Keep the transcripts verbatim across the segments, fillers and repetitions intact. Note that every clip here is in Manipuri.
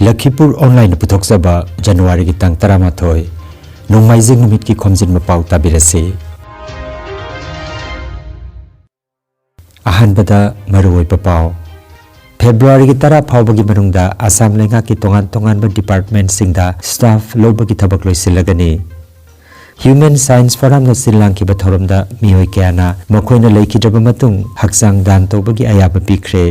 ꯂꯈꯤꯄꯨꯔ ꯑꯣꯟꯂꯥꯏꯟꯅ ꯄꯨꯊꯣꯛꯆꯕ ꯖꯅꯋꯥꯔꯤꯒꯤ ꯇꯥꯡ ꯇꯔꯥꯃꯥꯊꯣꯏ, ꯅꯣꯡꯃꯥꯏꯖꯤꯡ ꯅꯨꯃꯤꯠꯀꯤ ꯈꯣꯝꯖꯤꯟꯕ ꯄꯥꯎ ꯇꯥꯕꯤꯔꯁꯤ꯫ ꯑꯍꯥꯟꯕꯗ ꯃꯔꯨꯑꯣꯏꯕ ꯄꯥꯎ꯫ ꯐꯦꯕ꯭ꯔꯨꯋꯥꯔꯤꯒꯤ ꯇꯔꯥ ꯐꯥꯎꯕꯒꯤ ꯃꯅꯨꯡꯗ ꯑꯁꯥꯝ ꯂꯩꯉꯥꯛꯀꯤ ꯇꯣꯉꯥꯟ ꯇꯣꯉꯥꯟꯕ ꯗꯤꯄꯥꯔꯠꯃꯦꯟꯠꯁꯤꯡꯗ ꯁ꯭ꯇꯥꯐ ꯂꯧꯕꯒꯤ ꯊꯕꯛ ꯂꯣꯏꯁꯤꯜꯂꯒꯅꯤ꯫ ꯍ꯭ꯌꯨꯃꯦꯟ ꯁꯥꯏꯟꯁ ꯐꯣꯔꯝꯅ ꯁꯤꯜ ꯂꯥꯡꯈꯤꯕ ꯊꯧꯔꯝꯗ ꯃꯤꯑꯣꯏ ꯀꯌꯥꯅ ꯃꯈꯣꯏꯅ ꯂꯩꯈꯤꯗ꯭ꯔꯕ ꯃꯇꯨꯡ ꯍꯛꯆꯥꯡ ꯗꯥꯟ ꯇꯧꯕꯒꯤ ꯑꯌꯥꯕ ꯄꯤꯈ꯭ꯔꯦ꯫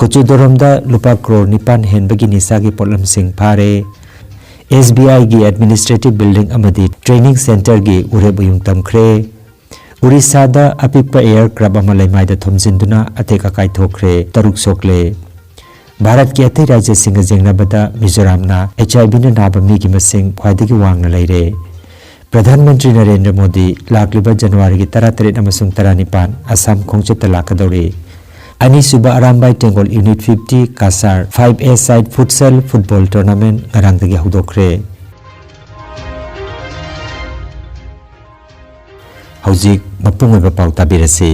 ꯀꯨꯆꯨ ꯗꯣꯔꯣꯝꯗ ꯂꯨꯄꯥ ꯀ꯭ꯔꯣꯔ ꯅꯤꯄꯥꯟ ꯍꯦꯟꯕꯒꯤ ꯅꯤꯁꯥꯒꯤ ꯄꯣꯠꯂꯝꯁꯤꯡ ꯐꯥꯔꯦ꯫ ꯑꯦꯁ ꯕꯤ ꯑꯥꯏꯒꯤ ꯑꯦꯗꯃꯤꯅꯤꯁꯇ꯭ꯔꯦꯇꯤꯚ ꯕꯤꯜꯗꯤꯡ ꯑꯃꯗꯤ ꯇ꯭ꯔꯦꯅꯤꯡ ꯁꯦꯟꯇꯔꯒꯤ ꯎꯔꯦꯞ ꯎꯌꯨꯡ ꯇꯝꯈ꯭ꯔꯦ꯫ ꯎꯔꯤꯁꯥꯗ ꯑꯄꯤꯛꯄ ꯑꯦꯌꯔ ꯀ꯭ꯔꯥꯐ ꯑꯃ ꯂꯩꯃꯥꯏꯗ ꯊꯣꯝꯖꯤꯟꯗꯨꯅ ꯑꯇꯦꯛ ꯑꯀꯥꯏ ꯊꯣꯛꯈ꯭ꯔꯦ, ꯇꯔꯨꯛ ꯁꯣꯛꯂꯦ꯫ ꯚꯥꯔꯠꯀꯤ ꯑꯇꯩ ꯔꯥꯖ꯭ꯌꯁꯤꯡꯒ ꯌꯦꯡꯅꯕꯗ ꯃꯤꯖꯣꯔꯥꯝꯅ ꯑꯩꯆ ꯑꯥꯏ ꯚꯤꯅ ꯅꯥꯕ ꯃꯤꯒꯤ ꯃꯁꯤꯡ ꯈ꯭ꯋꯥꯏꯗꯒꯤ ꯋꯥꯡꯅ ꯂꯩꯔꯦ꯫ ꯄ꯭ꯔꯙꯥꯟ ꯃꯟꯇ꯭ꯔꯤ ꯅꯔꯦꯟꯗ꯭ꯔ ꯃꯣꯗꯤ ꯂꯥꯛꯂꯤꯕ ꯖꯅꯋꯥꯔꯤꯒꯤ ꯇꯔꯥꯇꯔꯦꯠ ꯑꯃꯁꯨꯡ ꯇꯔꯥꯅꯤꯄꯥꯟ ꯑꯁꯥꯝ ꯈꯣꯡꯆꯠꯇ ꯂꯥꯛꯀꯗꯧꯔꯤ꯫ ꯑꯅꯤꯁꯨꯕ ꯑꯔꯥꯝꯕꯥꯏ ꯇꯦꯡꯒꯣꯜ ꯌꯨꯅꯤꯠ ꯐꯤꯐꯇꯤ ꯀꯥꯁꯥꯔ ꯐꯥꯏꯚ ꯑꯦ ꯁꯥꯏꯠ ꯐꯨꯠꯁꯦꯜ ꯐꯨꯠꯕꯣꯜ ꯇꯣꯔꯅꯥꯃꯦꯟꯠ ꯉꯔꯥꯡꯗꯒꯤ ꯍꯧꯗꯣꯛꯈ꯭ꯔꯦ꯫ ꯍꯧꯖꯤꯛ ꯃꯄꯨꯡ ꯑꯣꯏꯕ ꯄꯥꯎ ꯇꯥꯕꯤꯔꯁꯤ꯫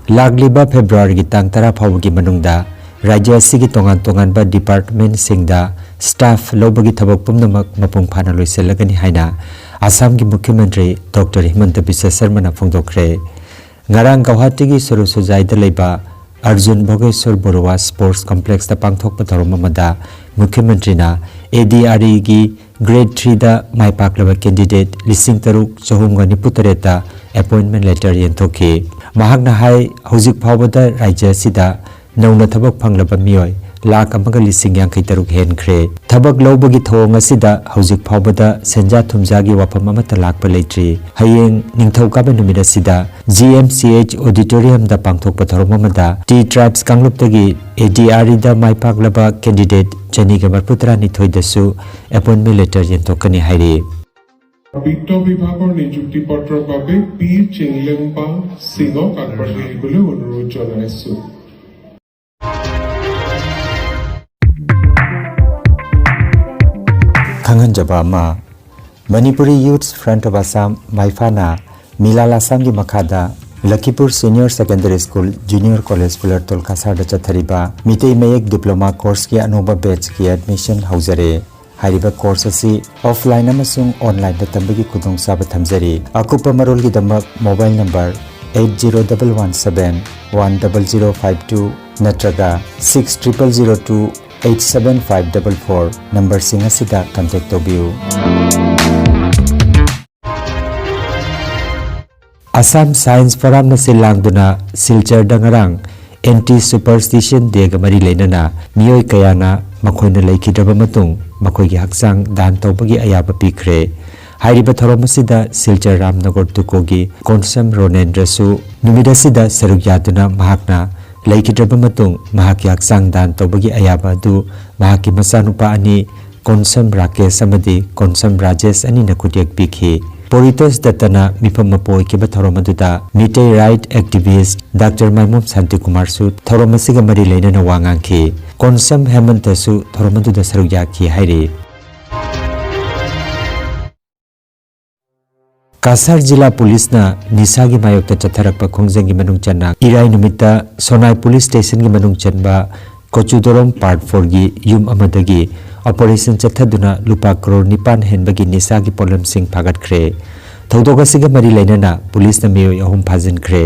ꯂꯥꯛꯂꯤꯕ ꯐꯦꯕ꯭ꯔꯨꯋꯥꯔꯤꯒꯤ ꯇꯥꯡ ꯇꯔꯥ ꯐꯥꯎꯕꯒꯤ ꯃꯅꯨꯡꯗ ꯔꯥꯖ꯭ꯌ ꯑꯁꯤꯒꯤ ꯇꯣꯉꯥꯟ ꯇꯣꯉꯥꯟꯕ ꯗꯤꯄꯥꯔꯠꯃꯦꯟꯠꯁꯤꯡꯗ ꯁ꯭ꯇꯥꯐ ꯂꯧꯕꯒꯤ ꯊꯕꯛ ꯄꯨꯝꯅꯃꯛ ꯃꯄꯨꯡ ꯐꯥꯅ ꯂꯣꯏꯁꯤꯜꯂꯒꯅꯤ ꯍꯥꯏꯅ ꯑꯁꯥꯝꯒꯤ ꯃꯨꯈ꯭ꯌ ꯃꯟꯇ꯭ꯔꯤ ꯗꯣꯛꯇꯔ ꯍꯤꯃꯟꯇ ꯕꯤꯁ꯭ꯋ ꯁꯔꯃꯅ ꯐꯣꯡꯗꯣꯛꯈ꯭ꯔꯦ꯫ ꯉꯔꯥꯡ ꯒꯧꯍꯥꯇꯤꯒꯤ ꯁꯣꯔꯣꯁꯣꯖꯥꯏꯗ ꯂꯩꯕ ꯑꯔꯖꯨꯟ ꯚꯣꯒꯦꯁ꯭ꯋꯔ ꯕꯣꯔꯨꯋꯥ ꯁ꯭ꯄꯣꯔꯠꯁ ꯀꯝꯄ꯭ꯂꯦꯛꯁꯇ ꯄꯥꯡꯊꯣꯛꯄ ꯊꯧꯔꯝ ꯑꯃꯗ ꯃꯨꯈ꯭ꯌ ꯃꯟꯇ꯭ꯔꯤꯅ ꯑꯦ ꯗꯤ ꯑꯥꯔ ꯏꯒꯤ ꯒ꯭ꯔꯦꯗ ꯊ꯭ꯔꯤꯗ ꯃꯥꯏ ꯄꯥꯛꯂꯕ ꯀꯦꯟꯗꯤꯗꯦꯠ ꯂꯤꯁꯤꯡ ꯇꯔꯨꯛ ꯆꯍꯨꯝꯒ ꯅꯤꯐꯨ ꯇꯔꯦꯠꯇ ꯑꯦꯄꯣꯏꯟꯠꯃꯦꯟꯠ ꯂꯦꯇꯔ ꯌꯦꯟꯊꯣꯛꯈꯤ꯫ ꯃꯍꯥꯛꯅ ꯍꯥꯏ, ꯍꯧꯖꯤꯛ ꯐꯥꯎꯕꯗ ꯔꯥꯖ꯭ꯌ ꯑꯁꯤꯗ ꯅꯧꯅ ꯊꯕꯛ ꯐꯪꯂꯕ ꯃꯤꯑꯣꯏ ꯂꯥꯈ ꯑꯃꯒ ꯂꯤꯁꯤꯡ ꯌꯥꯡꯈꯩ ꯇꯔꯨꯛ ꯍꯦꯟꯈ꯭ꯔꯦ꯫ ꯊꯕꯛ ꯂꯧꯕꯒꯤ ꯊꯧꯑꯣꯡ ꯑꯁꯤꯗ ꯍꯧꯖꯤꯛ ꯐꯥꯎꯕꯗ ꯁꯦꯟꯖꯥ ꯊꯨꯝꯖꯥꯒꯤ ꯋꯥꯐꯝ ꯑꯃꯠꯇ ꯂꯥꯛꯄ ꯂꯩꯇ꯭ꯔꯤ꯫ ꯍꯌꯦꯡ ꯅꯤꯡꯊꯧꯀꯥꯕ ꯅꯨꯃꯤꯠ ꯑꯁꯤꯗ ꯖꯤ ꯑꯦꯝ ꯁꯤ ꯑꯩꯆ ꯑꯣꯗꯤꯇꯣꯔꯤꯌꯝꯗ ꯄꯥꯡꯊꯣꯛꯄ ꯊꯧꯔꯝ ꯑꯃꯗ ꯇꯤ ꯇ꯭ꯔꯥꯏꯕꯁ ꯀꯥꯡꯂꯨꯞꯇꯒꯤ ꯑꯦ ꯗꯤ ꯑꯥꯔ ꯏꯗ ꯃꯥꯏ ꯄꯥꯛꯂꯕ ꯀꯦꯟꯗꯤꯗꯦꯠ ꯆꯅꯤꯒ ꯃꯔꯤꯐꯨ ꯇꯔꯥꯅꯤꯊꯣꯏꯗꯁꯨ ꯑꯦꯄꯣꯏꯟꯠꯃꯦꯟꯠ ꯂꯦꯇꯔ ꯌꯦꯟꯊꯣꯛꯀꯅꯤ ꯍꯥꯏꯔꯤ꯫ বিত্ত বিভাগৰ নিযুক্তি পত্ৰৰ বাবে পি চিংলেম্পা সিঙক আগবাঢ়ি আহিবলৈ অনুৰোধ জনাইছো। ꯈꯪꯍꯟꯖꯕ ꯑꯃ, Manipuri Youths Front of Assam, ꯃꯥꯏꯐꯥꯅ ꯃꯤꯂꯥꯜ ꯑꯁꯥꯝꯒꯤ ꯃꯈꯥꯗ Lakhipur senior secondary school junior college Fulertal ꯀꯁꯥꯔꯗ ꯆꯠꯊꯔꯤꯕ ꯃꯤꯇꯩ ꯃꯌꯦꯛ ꯗꯤꯄ꯭ꯂꯣꯃꯥ ꯀꯣꯔꯁꯀꯤ ꯑꯅꯧꯕ ꯕꯦꯆꯀꯤ ꯑꯦꯗꯃꯤꯁꯟ ꯍꯧꯖꯔꯦ꯫ ꯍꯥꯏꯔꯤꯕ ꯀꯣꯔꯁ ꯑꯁꯤ ꯑꯣꯐꯂꯥꯏꯟ ꯑꯃꯁꯨꯡ ꯑꯣꯟꯂꯥꯏꯟꯗ ꯇꯝꯕꯒꯤ ꯈꯨꯗꯣꯡꯆꯥꯕ ꯊꯝꯖꯔꯤ꯫ ꯑꯀꯨꯞꯄ ꯃꯔꯣꯜꯒꯤꯗꯃꯛ mobile number eight zero double one seven one double zero five two ꯅꯠꯇ꯭ꯔꯒ six triple zero two eight seven five double four ꯅꯝꯕꯔꯁꯤꯡ ꯑꯁꯤꯗ ꯀꯟꯇꯦꯛ ꯇꯧꯕꯤꯌꯨ꯫ ꯑꯁꯥꯝ ꯁꯥꯏꯟꯁ ꯐꯣꯔꯝꯅ ꯁꯤꯜ ꯂꯥꯡꯗꯨꯅ ꯁꯤꯜꯆꯔꯗ ꯉꯔꯥꯡ ꯑꯦꯟꯇꯤ ꯁꯨꯄꯔꯁꯇꯤꯁꯟ ꯗꯦꯒ ꯃꯔꯤ ꯂꯩꯅꯅ ꯃꯤꯑꯣꯏ ꯀꯌꯥꯅ ꯃꯈꯣꯏꯅ ꯂꯩꯈꯤꯗ꯭ꯔꯕ ꯃꯇꯨꯡ ꯃꯈꯣꯏꯒꯤ ꯍꯛꯆꯥꯡ ꯗꯥꯟ ꯇꯧꯕꯒꯤ ꯑꯌꯥꯕ ꯄꯤꯈ꯭ꯔꯦ꯫ ꯍꯥꯏꯔꯤꯕ ꯊꯧꯔꯝ ꯑꯁꯤꯗ ꯁꯤꯜꯆꯔ ꯔꯥꯝꯅꯒꯔ ꯇꯨꯀꯣꯒꯤ ꯀꯣꯟꯁꯝ ꯔꯣꯅꯦꯟꯗ꯭ꯔꯁꯨ ꯅꯨꯃꯤꯠ ꯑꯁꯤꯗ ꯁꯔꯨꯛ ꯌꯥꯗꯨꯅ ꯃꯍꯥꯛꯅ ꯂꯩꯈꯤꯗ꯭ꯔꯕ ꯃꯇꯨꯡ ꯃꯍꯥꯛꯀꯤ ꯍꯛꯆꯥꯡ ꯗꯥꯟ ꯇꯧꯕꯒꯤ ꯑꯌꯥꯕ ꯑꯗꯨ ꯃꯍꯥꯛꯀꯤ ꯃꯆꯥꯅꯨꯄꯥ ꯑꯅꯤ ꯀꯣꯟꯁꯝ ꯔꯥꯀꯦꯁ ꯑꯃꯗꯤ ꯀꯣꯟꯁꯝ ꯔꯥꯖꯦꯁ ꯑꯅꯤꯅ ꯈꯨꯠꯌꯦꯛ ꯄꯤꯈꯤ꯫ ꯄꯣꯔꯤꯇꯣꯁ ꯗꯠꯇꯅ ꯃꯤꯐꯝ ꯃꯄꯨ ꯑꯣꯏꯈꯤꯕ ꯊꯧꯔꯝ ꯑꯗꯨꯗ ꯃꯤꯇꯩ ꯔꯥꯏꯠ ꯑꯦꯛꯇꯤꯚꯤꯁ꯭ꯠ ꯗꯥꯛꯇꯔ ꯃꯥꯏꯃꯣꯝ ꯁꯥꯟꯇꯤꯀꯨꯃꯥꯔꯁꯨ ꯊꯧꯔꯝ ꯑꯁꯤꯒ ꯃꯔꯤ ꯂꯩꯅꯅ ꯋꯥ ꯉꯥꯡꯈꯤ꯫ ꯀꯣꯟꯁꯝ ꯍꯦꯃꯟꯇꯁꯨ ꯊꯧꯔꯝ ꯑꯗꯨꯗ ꯁꯔꯨꯛ ꯌꯥꯈꯤ ꯍꯥꯏꯔꯤ꯫ ꯀꯁꯥꯔ ꯖꯤꯂꯥ ꯄꯨꯂꯤꯁꯅ ꯅꯤꯁꯥꯒꯤ ꯃꯥꯌꯣꯛꯇ ꯆꯠꯊꯔꯛꯄ ꯈꯣꯡꯖꯪꯒꯤ ꯃꯅꯨꯡ ꯆꯟꯅ ꯏꯔꯥꯏ ꯅꯨꯃꯤꯠꯇ ꯁꯣꯅꯥꯏ ꯄꯨꯂꯤꯁ ꯁ꯭ꯇꯦꯁꯟꯒꯤ ꯃꯅꯨꯡ ꯆꯟꯕ ꯀꯣꯆꯨꯗꯣꯔꯣꯝ ꯄꯥꯔꯠ ꯐꯣꯔꯒꯤ ꯌꯨꯝ ꯑꯃꯗꯒꯤ ꯑꯣꯄꯔꯦꯁꯟ ꯆꯠꯊꯗꯨꯅ ꯂꯨꯄꯥ ꯀꯔꯣꯔ ꯅꯤꯄꯥꯟ ꯍꯦꯟꯕꯒꯤ ꯅꯤꯁꯥꯒꯤ ꯄꯣꯠꯂꯝꯁꯤꯡ ꯐꯥꯒꯠꯈ꯭ꯔꯦ꯫ ꯊꯧꯗꯣꯛ ꯑꯁꯤꯒ ꯃꯔꯤ ꯂꯩꯅꯅ ꯄꯨꯂꯤꯁꯅ ꯃꯤꯑꯣꯏ ꯑꯍꯨꯝ ꯐꯥꯖꯤꯟꯈ꯭ꯔꯦ꯫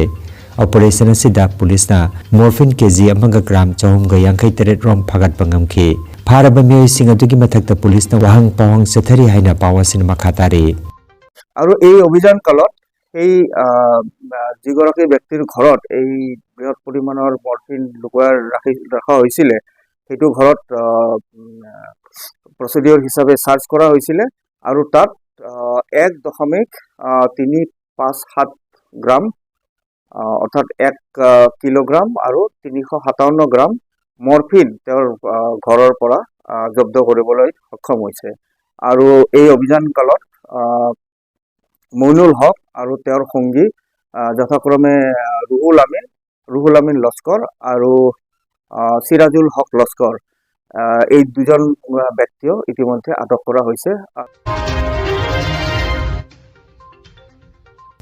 ꯑꯣꯄꯔꯦꯁꯟ ꯑꯁꯤꯗ ꯄꯨꯂꯤꯁꯅ ꯃꯣꯔꯐꯤꯟ ꯀꯦꯖꯤ ꯑꯃꯒ ꯒ꯭ꯔꯥꯝ ꯆꯍꯨꯝꯒ ꯌꯥꯡꯈꯩ ꯇꯔꯦꯠ ꯔꯣꯝ ꯐꯥꯒꯠꯄ ꯉꯝꯈꯤ꯫ ꯐꯥꯔꯕ ꯃꯤꯑꯣꯏꯁꯤꯡ ꯑꯗꯨꯒꯤ ꯃꯊꯛꯇ ꯄꯨꯂꯤꯁꯅ ꯋꯥꯍꯪ ꯄꯥꯎꯍꯪ ꯆꯠꯊꯔꯤ ꯍꯥꯏꯅ ꯄꯥꯎ ꯑꯁꯤꯅ ꯃꯈꯥ ꯇꯥꯔꯤ꯫ আৰু এই অভিযান কালত সেই আহ, আহ, যিগৰাকী ব্যক্তিৰ ঘৰত এই বৃহৎ পৰিমাণৰ মৰ্ফিন লুকুৱাই ৰাখি ৰখা হৈছিলে, সেইটো ঘৰত আহ, উম, আহ, প্ৰচিডিঅ'ৰ হিচাপে চাৰ্চ কৰা হৈছিলে আৰু তাত আহ, এক দশমিক আহ, তিনি পাঁচ সাত গ্ৰাম, আহ, অৰ্থাৎ এক আহ, কিলোগ্ৰাম আৰু তিনিশ সাতাৱন্ন গ্ৰাম মৰ্ফিন তেওঁৰ আহ, ঘৰৰ পৰা আহ, জব্দ কৰিবলৈ সক্ষম হৈছে। আৰু এই অভিযান কালত আহ, মইনুল হক আৰু তেওঁৰ সংগী আহ, যথাক্ৰমে আহ, ৰুহুল আমিন, ৰুহুল আমিন লস্কৰ আৰু আহ, চিৰাজুল হক লস্কৰ, আহ, এই দুজন আহ, ব্যক্তিও ইতিমধ্যে আটক কৰা হৈছে।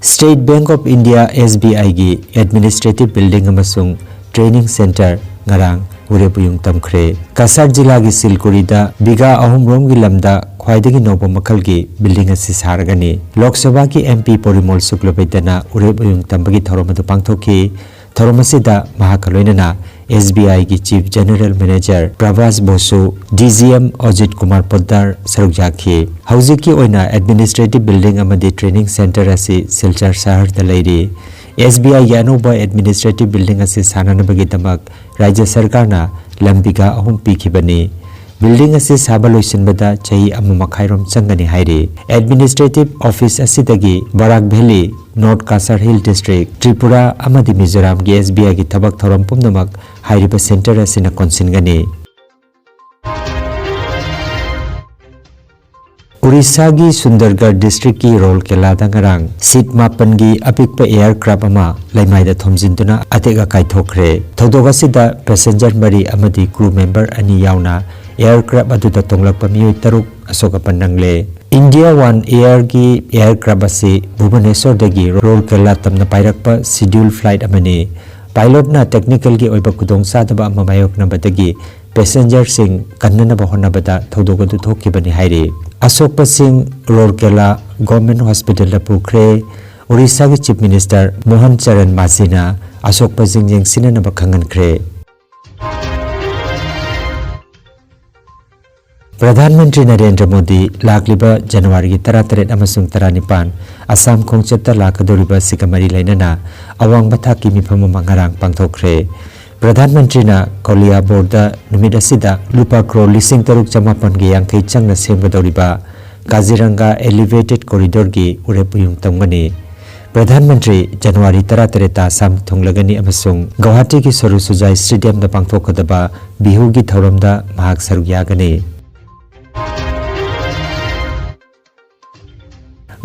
State Bank of India, S B I ꯒꯤ administrative building ꯑꯃꯁꯨꯡ training center ꯉꯔꯥꯡ ꯎꯔꯦꯞ ꯎꯌꯨꯡ ꯇꯝꯈ꯭ꯔꯦ꯫ ꯀꯁꯥꯔ ꯖꯤꯂꯥꯒꯤ ꯁꯤꯜꯀꯨꯔꯤꯗ ꯕꯤꯒꯥ ꯑꯍꯨꯝ ꯔꯣꯝꯒꯤ ꯂꯝꯗ ꯈ꯭ꯋꯥꯏꯗꯒꯤ ꯅꯧꯕ ꯃꯈꯜꯒꯤ building ꯑꯁꯤ ꯁꯥꯔꯒꯅꯤ꯫ ꯂꯣꯛ ꯁꯚꯥꯒꯤ M P ꯄꯣꯔꯤꯃꯣꯜ ꯁꯨꯀ꯭ꯂꯕꯩꯗ꯭ꯌꯅ ꯎꯔꯦꯞ ꯎꯌꯨꯡ ꯇꯝꯕꯒꯤ ꯊꯧꯔꯝ ꯑꯗꯨ ꯄꯥꯡꯊꯣꯛꯈꯤ꯫ ꯊꯧꯔꯝ ꯑꯁꯤꯗ ꯃꯍꯥꯛꯀ ꯂꯣꯏꯅꯅ S B I ꯒꯤ Chief General Manager ꯄ꯭ꯔꯚꯥꯁ ꯕꯣꯁꯨ, D G M Ajit Kumar ꯄꯣꯗ꯭ꯗꯥꯔ ꯁꯔꯨꯛ ꯌꯥꯈꯤ꯫ ꯍꯧꯖꯤꯛꯀꯤ ꯑꯣꯏꯅ administrative building ꯑꯃꯗꯤ training center ꯑꯁꯤ ꯁꯤꯜꯆꯔ ꯁꯍꯔꯗ ꯂꯩꯔꯤ꯫ S B I ꯒꯤ ꯑꯅꯧꯕ administrative building ꯑꯁꯤ ꯁꯥꯅꯅꯕꯒꯤꯗꯃꯛ ꯔꯥꯖ꯭ꯌ ꯁꯔꯀꯥꯔꯅ ꯂꯝ ꯕꯤꯒꯥ ꯑꯍꯨꯝ ꯄꯤꯈꯤꯕꯅꯤ꯫ Building ꯑꯁꯤ ꯁꯥꯕ ꯂꯣꯏꯁꯤꯟꯕꯗ ꯆꯍꯤ ꯑꯃ ꯃꯈꯥꯏꯔꯣꯝ ꯆꯪꯒꯅꯤ ꯍꯥꯏꯔꯤ꯫ Administrative office ꯑꯁꯤꯗꯒꯤ Barak valley, North Cachar Hill District, Tripura ꯑꯃꯗꯤ ꯃꯤꯖꯣꯔꯥꯝꯒꯤ S B I ꯒꯤ ꯊꯕꯛ ꯊꯧꯔꯝ ꯄꯨꯝꯅꯃꯛ ꯍꯥꯏꯔꯤꯕ center ꯑꯁꯤꯅ ꯀꯣꯟꯁꯤꯟꯒꯅꯤ꯫ ꯎꯔꯤꯁꯥꯒꯤ ꯁꯨꯟꯗꯔꯒꯔ district ꯀꯤ ꯔꯧꯔꯀꯦꯂꯥꯗ ꯉꯔꯥꯡ seat ꯃꯥꯄꯟꯒꯤ ꯑꯄꯤꯛꯄ aircraft ꯑꯃ ꯂꯩꯃꯥꯏꯗ ꯊꯣꯝꯖꯤꯟꯗꯨꯅ ꯑꯇꯦꯛ ꯑꯀꯥꯏ ꯊꯣꯛꯈ꯭ꯔꯦ꯫ ꯊꯧꯗꯣꯛ ꯑꯁꯤꯗ passenger ꯃꯔꯤ ꯑꯃꯗꯤ crew member ꯑꯅꯤ ꯌꯥꯎꯅ aircraft ꯑꯗꯨꯗ ꯇꯣꯡꯂꯛꯄ ꯃꯤꯑꯣꯏ ꯇꯔꯨꯛ ꯑꯁꯣꯛ ꯑꯄꯟ ꯅꯪꯂꯦ꯫ India One Air ꯒꯤ aircraft ꯑꯁꯤ ꯚꯨꯕꯅꯦꯁꯣꯔꯗꯒꯤ ꯔꯧꯔꯀꯦꯂꯥ ꯇꯝꯅ ꯄꯥꯏꯔꯛꯄ schedule flight ꯑꯃꯅꯤ꯫ Pilot ꯅ technical ꯒꯤ ꯑꯣꯏꯕ ꯈꯨꯗꯣꯡꯆꯥꯗꯕ ꯑꯃ ꯃꯥꯌꯣꯛꯅꯕꯗꯒꯤ passenger ꯁꯤꯡ ꯀꯟꯅꯅꯕ ꯍꯣꯠꯅꯕꯗ ꯊꯧꯗꯣꯛ ꯑꯗꯨ ꯊꯣꯛꯈꯤꯕꯅꯤ ꯍꯥꯏꯔꯤ꯫ ꯑꯁꯣꯛꯄꯁꯤꯡ ꯔꯧꯔꯀꯦꯂꯥ Government Hospital ꯗ ꯄꯨꯈ꯭ꯔꯦ꯫ ꯎꯔꯤꯁꯥꯒꯤ Chief Minister ꯃꯣꯍꯟ ꯆꯔꯟ ꯃꯥꯖꯤꯅ ꯑꯁꯣꯛꯄꯁꯤꯡ ꯌꯦꯡꯁꯤꯟꯅꯅꯕ ꯈꯪꯍꯟꯈ꯭ꯔꯦ꯫ ꯄ꯭ꯔꯙꯥꯟ ꯃꯟꯇ꯭ꯔꯤ ꯅꯔꯦꯟꯗ꯭ꯔ ꯃꯣꯗꯤ ꯂꯥꯛꯂꯤꯕ ꯖꯅꯋꯥꯔꯤꯒꯤ ꯇꯔꯥꯇꯔꯦꯠ ꯑꯃꯁꯨꯡ ꯇꯔꯥꯅꯤꯄꯥꯟ ꯑꯁꯥꯝ ꯈꯣꯡꯆꯠꯇ ꯂꯥꯛꯀꯗꯧꯔꯤꯕ ꯑꯁꯤꯒ ꯃꯔꯤ ꯂꯩꯅꯅ ꯑꯋꯥꯡꯕ ꯊꯥꯛꯀꯤ ꯃꯤꯐꯝ ꯑꯃ ꯉꯔꯥꯡ ꯄꯥꯡꯊꯣꯛꯈ꯭ꯔꯦ꯫ ꯄ꯭ꯔꯙꯥꯟ ꯃꯟꯇ꯭ꯔꯤꯅ ꯀꯣꯂꯤꯌꯥꯕꯣꯔꯗ ꯅꯨꯃꯤꯠ ꯑꯁꯤꯗ ꯂꯨꯄꯥ ꯀ꯭ꯔꯣꯔ ꯂꯤꯁꯤꯡ ꯇꯔꯨꯛ ꯆꯃꯥꯄꯟꯒꯤ ꯌꯥꯡꯈꯩ ꯆꯪꯅ ꯁꯦꯝꯒꯗꯧꯔꯤꯕ ꯀꯥꯖꯤꯔꯪꯒꯥ Elevated Corridor ꯒꯤ ꯎꯔꯦꯞ ꯎꯌꯨꯡ ꯇꯝꯒꯅꯤ꯫ ꯄ꯭ꯔꯙꯥꯟ ꯃꯟꯇ꯭ꯔꯤ ꯖꯅꯋꯥꯔꯤ ꯇꯔꯥꯇꯔꯦꯠꯇ ꯑꯁꯥꯝ ꯊꯨꯡꯂꯒꯅꯤ ꯑꯃꯁꯨꯡ ꯒꯧꯍꯥꯇꯤꯒꯤ ꯁꯣꯔꯨ ꯁꯨꯖꯥꯏ Stadium ꯗ ꯄꯥꯡꯊꯣꯛꯀꯗꯕ ꯕꯤꯍꯨꯒꯤ ꯊꯧꯔꯝꯗ ꯃꯍꯥꯛ ꯁꯔꯨꯛ ꯌꯥꯒꯅꯤ꯫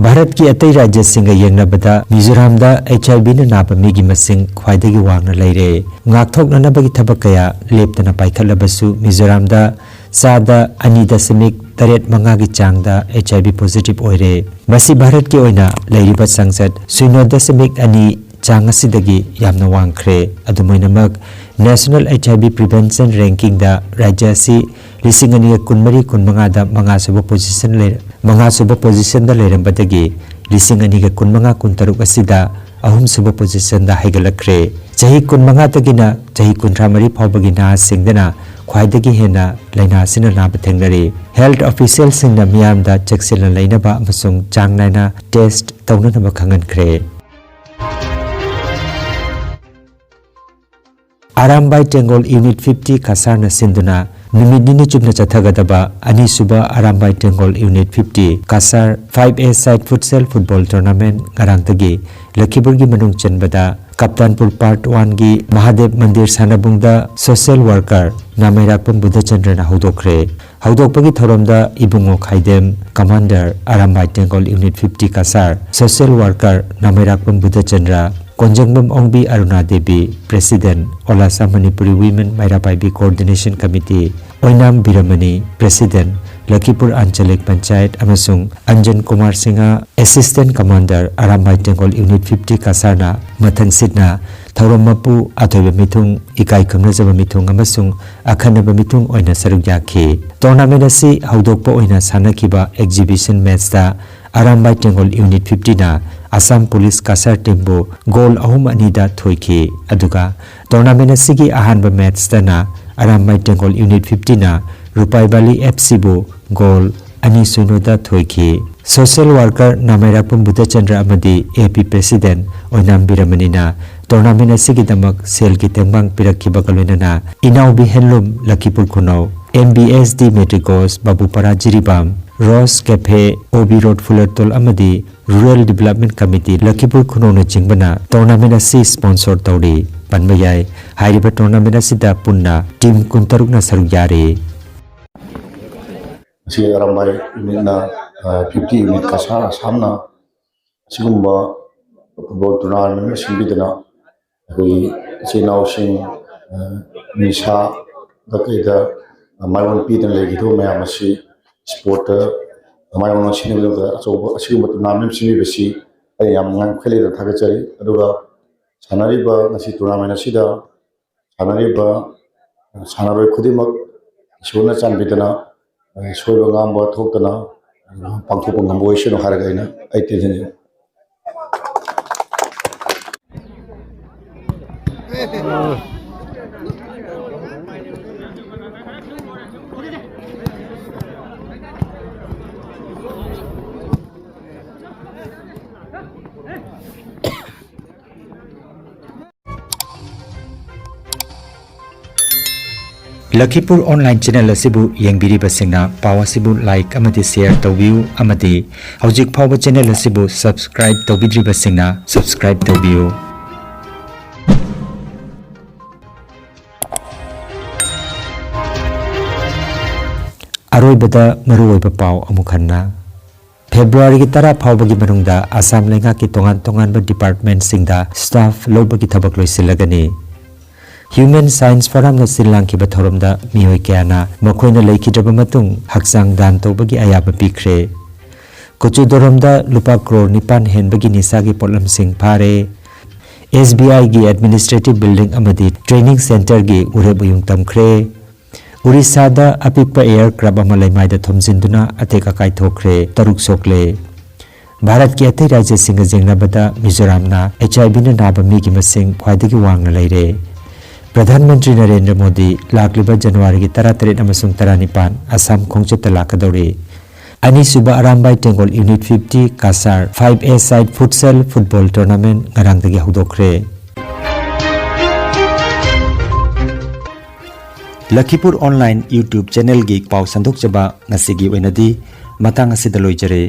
ꯚꯥꯔꯠꯀꯤ ꯑꯇꯩ ꯔꯥꯖ꯭ꯌꯁꯤꯡꯒ ꯌꯦꯡꯅꯕꯗ ꯃꯤꯖꯣꯔꯥꯝꯗ H I V ꯅ ꯅꯥꯕ ꯃꯤꯒꯤ ꯃꯁꯤꯡ ꯈ꯭ꯋꯥꯏꯗꯒꯤ ꯋꯥꯡꯅ ꯂꯩꯔꯦ꯫ ꯉꯥꯛꯊꯣꯛꯅꯅꯕꯒꯤ ꯊꯕꯛ ꯀꯌꯥ ꯂꯦꯞꯇꯅ ꯄꯥꯏꯈꯠꯂꯕꯁꯨ ꯃꯤꯖꯣꯔꯥꯝꯗ ꯆꯥꯗ ꯑꯅꯤ ꯗꯁꯃꯤꯛ ꯇꯔꯦꯠ ꯃꯉꯥꯒꯤ ꯆꯥꯡꯗ H I V positive ꯑꯣꯏꯔꯦ꯫ ꯃꯁꯤ ꯚꯥꯔꯠꯀꯤ ꯑꯣꯏꯅ ꯂꯩꯔꯤꯕ ꯆꯥꯡꯆꯠ ꯁꯤꯅꯣ ꯗꯁꯃꯤꯛ ꯑꯅꯤ ꯆꯥꯡ ꯑꯁꯤꯗꯒꯤ ꯌꯥꯝꯅ ꯋꯥꯡꯈ꯭ꯔꯦ꯫ ꯑꯗꯨꯝ ꯑꯣꯏꯅꯃꯛ, National H I V Prevention Rankingꯗ ꯔꯥꯖ꯭ꯌ ꯑꯁꯤ ꯂꯤꯁꯤꯡ ꯑꯅꯤꯒ ꯀꯨꯟꯃꯔꯤ ꯀꯨꯟꯃꯉꯥꯗ ꯃꯉꯥꯁꯨꯕ position ꯂꯩ-, ꯃꯉꯥꯁꯨꯕ positionꯗ ꯂꯩꯔꯝꯕꯗꯒꯤ ꯂꯤꯁꯤꯡ ꯑꯅꯤꯒ ꯀꯨꯟꯃꯉꯥ ꯀꯨꯟꯇꯔꯨꯛ ꯑꯁꯤꯗ ꯑꯍꯨꯝꯁꯨꯕ positionꯗ ꯍꯥꯏꯒꯠꯂꯛꯈ꯭ꯔꯦ꯫ ꯆꯍꯤ ꯀꯨꯟꯃꯉꯥꯗꯒꯤꯅ ꯆꯍꯤ ꯀꯨꯟꯊ꯭ꯔꯥ ꯃꯔꯤ ꯐꯥꯎꯕꯒꯤ ꯅꯍꯥꯁꯤꯡꯗꯅ ꯈ꯭ꯋꯥꯏꯗꯒꯤ ꯍꯦꯟꯅ ꯂꯥꯏꯅꯥ ꯑꯁꯤꯅ ꯅꯥꯕ ꯊꯦꯡꯅꯔꯤ꯫ Health officialꯁꯤꯡꯅ ꯃꯤꯌꯥꯝꯗ ꯆꯦꯛꯁꯤꯟꯅ ꯂꯩꯅꯕ ꯑꯃꯁꯨꯡ ꯆꯥꯡ ꯅꯥꯏꯅ test ꯇꯧꯅꯅꯕ ꯈꯪꯍꯟꯈ꯭ꯔꯦ꯫ ꯑꯔꯥꯝꯕꯥꯏ ꯇꯦꯡꯒꯣꯜ Unit fifty ꯀꯁꯥꯔꯅ ꯁꯤꯟꯗꯨꯅ ꯅꯨꯃꯤꯠ ꯅꯤꯅꯤ ꯆꯨꯞꯅ ꯆꯠꯊꯒꯗꯕ ꯑꯅꯤꯁꯨꯕ ꯑꯔꯥꯝꯕꯥꯏ ꯇꯦꯡꯒꯣꯜ Unit fifty Cachar five A side futsal football tournament ꯉꯔꯥꯡꯗꯒꯤ ꯂꯈꯤꯄꯨꯔꯒꯤ ꯃꯅꯨꯡ ꯆꯟꯕꯗ ꯀꯞꯇꯥꯟꯄꯨꯔ Part Oneꯒꯤ ꯃꯍꯥꯗꯦꯕ ꯃꯟꯗꯤꯔ ꯁꯥꯟꯅꯕꯨꯡꯗ social worker ꯅꯥꯃꯩꯔꯥꯛꯄꯝ ꯕꯨꯙꯆꯟꯗ꯭ꯔꯅ ꯍꯧꯗꯣꯛꯈ꯭ꯔꯦ꯫ ꯍꯧꯗꯣꯛꯄꯒꯤ ꯊꯧꯔꯝꯗ ꯏꯕꯨꯡꯉꯣ ꯈꯥꯏꯗꯦꯝ, Commander, ꯑꯔꯥꯝꯕꯥꯏ ꯇꯦꯡꯒꯣꯜ Unit fifty Cachar, social worker ꯅꯥꯃꯩꯔꯥꯛꯄꯝ Budhachandra, ꯀꯣꯟꯖꯪꯕꯝ ꯑꯣꯡꯕꯤ ꯑꯔꯨꯅꯥ Devi, President, ꯑꯣꯂꯥꯁꯥ Manipuri Women ꯃꯩꯔꯥ ꯄꯥꯏꯕꯤ Coordination Committee, ꯑꯣꯏꯅꯥꯝ ꯕꯤꯔꯃꯅꯤ, President, ꯂꯈꯤꯄꯨꯔ ꯑꯟꯆꯂꯤꯛ ꯄꯟꯆꯥꯌꯠ, ꯑꯃꯁꯨꯡ ꯑꯟꯖꯟ ꯀꯨꯃꯥꯔ ꯁꯤꯡꯍ, Assistant Commander, ꯑꯔꯥꯝꯕꯥꯏ ꯇꯦꯡꯒꯣꯜ Unit fifty ꯀꯁꯥꯔꯅ ꯃꯊꯪꯁꯤꯠꯅ ꯊꯧꯔꯝ ꯃꯄꯨ, ꯑꯊꯣꯏꯕ ꯃꯤꯊꯨꯡ, ꯏꯀꯥꯏ ꯈꯨꯝꯅꯖꯕ ꯃꯤꯊꯨꯡ ꯑꯃꯁꯨꯡ ꯑꯈꯟꯅꯕ ꯃꯤꯊꯨꯡ ꯑꯣꯏꯅ ꯁꯔꯨꯛ ꯌꯥꯈꯤ꯫ Tournament ꯑꯁꯤ ꯍꯧꯗꯣꯛꯄ ꯑꯣꯏꯅ ꯁꯥꯟꯅꯈꯤꯕ exhibition matchꯇ ꯑꯔꯥꯝꯕꯥꯏ ꯇꯦꯡꯒꯣꯜ Unit fiftyꯅ ꯑꯁꯥꯝ ꯄꯨꯂꯤꯁ ꯀꯁꯥꯔ teamꯕꯨ goal ꯑꯍꯨꯝ ꯑꯅꯤꯗ ꯊꯣꯏꯈꯤ꯫ ꯑꯗꯨꯒ tournament ꯑꯁꯤꯒꯤ ꯑꯍꯥꯟꯕ matchꯇꯅ ꯑꯔꯥꯝꯕꯥꯏ ꯇꯦꯡꯒꯣꯜ Unit fiftyꯅ ꯔꯨꯄꯥꯏꯕꯥꯂꯤ FCꯕꯨ goal ꯑꯅꯤ ꯁꯤꯅꯣꯗ ꯊꯣꯏꯈꯤ꯫ Social worker ꯅꯥꯃꯩꯔꯥꯛꯄꯝ ꯕꯨꯙꯆꯟꯗ꯭ꯔ ꯑꯃꯗꯤ AP President ꯑꯣꯏꯅꯥꯝ ꯕꯤꯔꯃꯅꯤꯅ tournament ꯑꯁꯤꯒꯤꯗꯃꯛ ꯁꯦꯜꯒꯤ ꯇꯦꯡꯕꯥꯡ ꯄꯤꯔꯛꯈꯤꯕꯒ ꯂꯣꯏꯅꯅ ꯏꯅꯥꯎꯕꯤ handloom ꯂꯈꯤꯄꯨꯔ ꯈꯨꯅꯧ, MBSD Metricos ꯕꯥꯕꯨꯄꯥꯔꯥ Jiribam, Rose Cafe, OB Road ꯐꯨꯂꯔꯇꯣꯜ ꯑꯃꯗꯤ Rural Development Committee ꯂꯈꯤꯄꯨꯔ ꯈꯨꯅꯧꯅꯆꯤꯡꯕꯅ tournament ꯑꯁꯤ sponsor ꯇꯧꯔꯤ꯫ ꯄꯟꯕ ꯌꯥꯏ, ꯍꯥꯏꯔꯤꯕ tournament ꯑꯁꯤꯗ ꯄꯨꯟꯅ team ꯀꯨꯟꯇꯔꯨꯛꯅ ꯁꯔꯨꯛ ꯌꯥꯔꯤ꯫ ꯉꯁꯤ ꯑꯔꯥꯝꯕꯥꯏ unitꯅ, ꯑ, fifty unit ꯀꯁꯥꯔ ꯑꯁꯥꯝꯅ ꯑꯁꯤꯒꯨꯝꯕ football tournament ꯑꯃ ꯁꯤꯟꯕꯤꯗꯅ ꯑꯩꯈꯣꯏꯒꯤ ꯏꯆꯤꯜ ꯏꯅꯥꯎꯁꯤꯡ, ꯑ, ꯅꯤꯁꯥꯗ ꯀꯩꯗ ꯃꯥꯏꯑꯣꯟ ꯄꯤꯗꯅ ꯂꯩꯈꯤꯗꯕ ꯃꯌꯥꯝ ꯑꯁꯤ ꯏꯁꯄꯣꯔꯠꯇ ꯃꯥꯏꯑꯣꯟ ꯁꯤꯟꯅꯕꯗ ꯑꯆꯧꯕ ꯑꯁꯤꯒꯨꯝꯕ ꯇꯣꯔꯅꯥꯃꯦꯟ ꯁꯤꯟꯕꯤꯕꯁꯤ ꯑꯩ ꯌꯥꯝ ꯉꯥꯡꯈꯩ ꯂꯩꯅ ꯊꯥꯒꯠꯆꯔꯤ꯫ ꯑꯗꯨꯒ ꯁꯥꯟꯅꯔꯤꯕ ꯉꯁꯤ ꯇꯣꯔꯅꯥꯃꯦꯟ ꯑꯁꯤꯗ ꯁꯥꯟꯅꯔꯤꯕ ꯁꯥꯟꯅꯔꯣꯏ ꯈꯨꯗꯤꯡꯃꯛ ꯏꯁꯣꯔꯅ ꯆꯥꯟꯕꯤꯗꯅ ꯁꯣꯏꯕ ꯉꯥꯝꯕ ꯊꯣꯛꯇꯅ ꯄꯥꯡꯊꯣꯛꯄ ꯉꯝꯕ ꯑꯣꯏꯁꯅꯨ ꯍꯥꯏꯔꯒ ꯑꯩꯅ ꯑꯩ ꯇꯦꯟꯁꯤꯟꯖꯔꯤ꯫ ꯂꯈꯤꯄꯨꯔ ꯑꯣꯟꯂꯥꯏꯟ ꯆꯦꯅꯦꯜ ꯑꯁꯤꯕꯨ ꯌꯦꯡꯕꯤꯔꯤꯕꯁꯤꯡꯅ ꯄꯥꯎ ꯑꯁꯤꯕꯨ ꯂꯥꯏꯛ ꯑꯃꯗꯤ ꯁꯦꯌꯔ ꯇꯧꯕꯤꯌꯨ ꯑꯃꯗꯤ ꯍꯧꯖꯤꯛ ꯐꯥꯎꯕ ꯆꯦꯅꯦꯜ ꯑꯁꯤꯕꯨ ꯁꯕꯁꯀ꯭ꯔꯥꯏꯕ ꯇꯧꯕꯤꯗ꯭ꯔꯤꯕꯁꯤꯡꯅ ꯁꯕꯁꯀ꯭ꯔꯥꯏꯕ ꯇꯧꯕꯤꯌꯨ꯫ ꯑꯔꯣꯏꯕꯗ ꯃꯔꯨꯑꯣꯏꯕ ꯄꯥꯎ ꯑꯃꯨꯛ ꯍꯟꯅ꯫ ꯐꯦꯕ꯭ꯔꯨꯋꯥꯔꯤꯒꯤ ꯇꯔꯥ ꯐꯥꯎꯕꯒꯤ ꯃꯅꯨꯡꯗ ꯑꯁꯥꯝ ꯂꯩꯉꯥꯛꯀꯤ ꯇꯣꯉꯥꯟ ꯇꯣꯉꯥꯟꯕ ꯗꯤꯄꯥꯔꯠꯃꯦꯟꯠꯁꯤꯡꯗ ꯁ꯭ꯇꯥꯐ ꯂꯧꯕꯒꯤ ꯊꯕꯛ ꯂꯣꯏꯁꯤꯜꯂꯒꯅꯤ꯫ ꯍ꯭ꯌꯨꯃꯦꯟ ꯁꯥꯏꯟꯁ ꯐꯣꯔꯝꯅ ꯁꯤꯜ ꯂꯥꯡꯈꯤꯕ ꯊꯧꯔꯝꯗ ꯃꯤꯑꯣꯏ ꯀꯌꯥꯅ ꯃꯈꯣꯏꯅ ꯂꯩꯈꯤꯗ꯭ꯔꯕ ꯃꯇꯨꯡ ꯍꯛꯆꯥꯡ ꯗꯥꯟ ꯇꯧꯕꯒꯤ ꯑꯌꯥꯕ ꯄꯤꯈ꯭ꯔꯦ꯫ ꯀꯨꯆꯨ ꯗꯣꯔꯣꯝꯗ ꯂꯨꯄꯥ ꯀ꯭ꯔꯣꯔ ꯅꯤꯄꯥꯟ ꯍꯦꯟꯕꯒꯤ ꯅꯤꯁꯥꯒꯤ ꯄꯣꯠꯂꯝꯁꯤꯡ ꯐꯥꯔꯦ꯫ ꯑꯦꯁ ꯕꯤ ꯑꯥꯏꯒꯤ ꯑꯦꯗꯃꯤꯅꯤꯁꯇ꯭ꯔꯦꯇꯤꯚ ꯕꯤꯜꯗꯤꯡ ꯑꯃꯗꯤ ꯇ꯭ꯔꯦꯅꯤꯡ ꯁꯦꯟꯇꯔꯒꯤ ꯎꯔꯦꯞ ꯎꯌꯨꯡ ꯇꯝꯈ꯭ꯔꯦ꯫ ꯎꯔꯤꯁꯥꯗ ꯑꯄꯤꯛꯄ ꯑꯦꯌꯔ ꯀ꯭ꯔꯥꯐ ꯑꯃ ꯂꯩꯃꯥꯏꯗ ꯊꯣꯝꯖꯤꯟꯗꯨꯅ ꯑꯇꯦꯛ ꯑꯀꯥꯏ ꯊꯣꯛꯈ꯭ꯔꯦ, ꯇꯔꯨꯛ ꯁꯣꯛꯂꯦ꯫ ꯚꯥꯔꯠꯀꯤ ꯑꯇꯩ ꯔꯥꯖ꯭ꯌꯁꯤꯡꯒ ꯌꯦꯡꯅꯕꯗ ꯃꯤꯖꯣꯔꯥꯝꯅ ꯑꯩꯆ ꯑꯥꯏ ꯚꯤꯅ ꯅꯥꯕ ꯃꯤꯒꯤ ꯃꯁꯤꯡ ꯈ꯭ꯋꯥꯏꯗꯒꯤ ꯋꯥꯡꯅ ꯂꯩꯔꯦ꯫ ꯄ꯭ꯔꯙꯥꯟ ꯃꯟꯇ꯭ꯔꯤ ꯅꯔꯦꯟꯗ꯭ꯔ ꯃꯣꯗꯤ ꯂꯥꯛꯂꯤꯕ ꯖꯅꯋꯥꯔꯤꯒꯤ ꯇꯔꯥꯇꯔꯦꯠ ꯑꯃꯁꯨꯡ ꯇꯔꯥꯅꯤꯄꯥꯟ ꯑꯁꯥꯝ ꯈꯣꯡꯆꯠꯇ ꯂꯥꯛꯀꯗꯧꯔꯤ꯫ ꯑꯅꯤꯁꯨꯕ ꯑꯔꯥꯝꯕꯥꯏ ꯇꯦꯡꯒꯣꯜ ꯌꯨꯅꯤꯠ ꯐꯤꯐꯇꯤ ꯀꯥꯁꯥꯔ ꯐꯥꯏꯚ ꯑꯦ ꯁꯥꯏꯠ ꯐꯨꯠꯁꯦꯜ ꯐꯨꯠꯕꯣꯜ ꯇꯣꯔꯅꯥꯃꯦꯟꯠ ꯉꯔꯥꯡꯗꯒꯤ ꯍꯧꯗꯣꯛꯈ꯭ꯔꯦ꯫ ꯂꯈꯤꯄꯨꯔ ꯑꯣꯟꯂꯥꯏꯟ ꯌꯨꯇ꯭ꯌꯨꯕ ꯆꯦꯅꯦꯜꯒꯤ ꯄꯥꯎ ꯁꯟꯗꯣꯛꯆꯕ ꯉꯁꯤꯒꯤ ꯑꯣꯏꯅꯗꯤ ꯃꯇꯥꯡ ꯑꯁꯤꯗ ꯂꯣꯏꯖꯔꯦ꯫